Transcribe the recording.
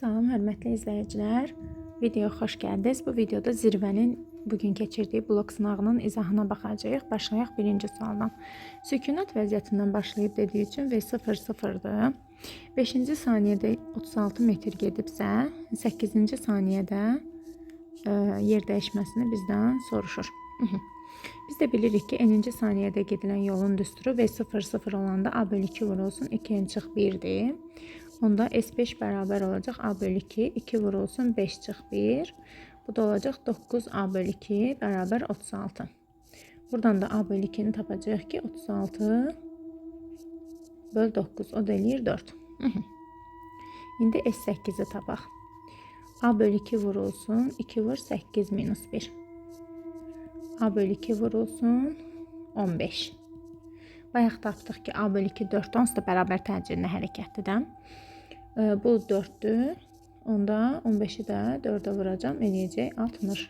Salam hörmətli izləyicilər. Videoya xoş gəldiniz. Bu videoda Zirvənin bugün keçirdiyi blok sınağının izahına baxacağıq. Başlayaq birinci sualdan. Sükunat vəziyyətindən başlayıb dediyi üçün V0 0-dır. 5-ci saniyədə 36 metr gedibsə, 8-ci saniyədə yer dəyişməsini bizdən soruşur. Biz də bilirik ki, n-ci saniyədə gedilən yolun düsturu V0 0 olanda A bölü 2 vurulsun 2n çıx 1-dir. Onda S5 bərabər olacaq A bölü 2, 2 vurulsun 5 çıx 1. Bu da olacaq 9A bölü 2 bərabər 36. Buradan da A bölü 2-ni tapacağıq ki, 36 böl 9, o da eləyir 4. İndi S8-i tapaq. A bölü 2 vurulsun, 2 vur 8 minus 1. A bölü 2 vurulsun, 15. Bayaq tapdıq ki, A bölü 2 4-dür, onsuz da bərabər təcilli hərəkətdir də. Bu 4-dür. Onda 15-i də 4-ə vuracam, eləyəcək 60.